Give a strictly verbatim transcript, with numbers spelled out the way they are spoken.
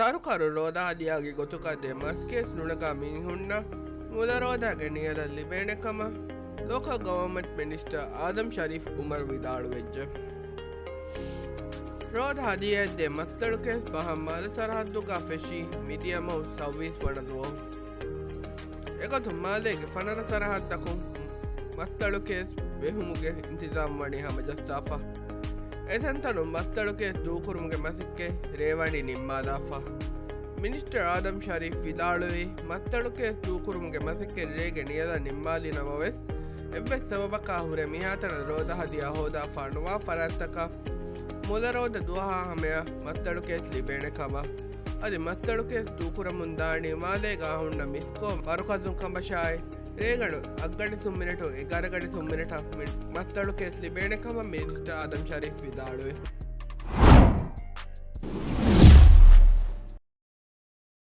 ސަރުކާރުން ރޯދަ ހަދިޔާގެ ގޮތުގަ ދެ މަސް ކޭސް ނުނަގާ މީހުންނަށް މުލަ ރޯދައިގެ ނިޔަލަށް ލިބޭނެ ކަމަށް ލޯކަލް ގަވަރމަންޓް މިނިސްޓަރ އާދަމް ޝަރީފް އުމަރު ވިދާޅުވެއްޖެ. ރޯދަ ހަދިޔާއަށް ދޭ މައްސަލު ކޭސް ބަހަށް މާލެ ސަރަހައްދުގަ ފެށީ މިދިޔަ މަހު ސައުވީސް ވަނަ ދުވަހު. އެގޮތުން މާލޭގެ ފަނަރަ ސަރަހައްދަކުން މައްސަލު ކޭސް ބެހުމުގެ އިންތިޒާމް ވަނީ ހަމަޖައްސާފަ. އެތަންތަނުން މައްސަލު ކޭސް ދޫކުރުމުގެ މަސައްކަތް ރޭވަނީ ނިންމާލާފަ. މިނިސްޓަރ އާދަމް ޝަރީފް ވިދާޅުވީ، މައްސަލު ކޭސް ދޫކުރުމުގެ މަސައްކަތް ރޭގެ ނިޔަލަށް ނިންމާލި ނަމަވެސް، އެއްވެސް ސަބަބަކާ ހުރެ މިހާތަނަށް ރޯދަ ހަދިޔާ ހޯދާފާ ނުވާ ފަރާތްތަކަށް މުލަ ރޯދަ ދުވަހާ ހަމަޔަށް މައްސަލު ކޭސް ލިބޭނެ ކަމަށް. އަދި މައްސަލު ކޭސް ދޫކުރަމުން ދާނީ މާލޭގަ ހުންނަ މިސްކޯ މަރުކަޒުން ކަމަށާއި، ރޭގަނޑު އަށްގަޑި ސުން މިނެޓު އެގާރަ ގަޑި ސުން މިނެޓަށް މި މައްސަލު ކޭސް ލިބޭނެ ކަމަށް މިނިސްޓަރ އާދަމް ޝަރީފް ވިދާޅުވި.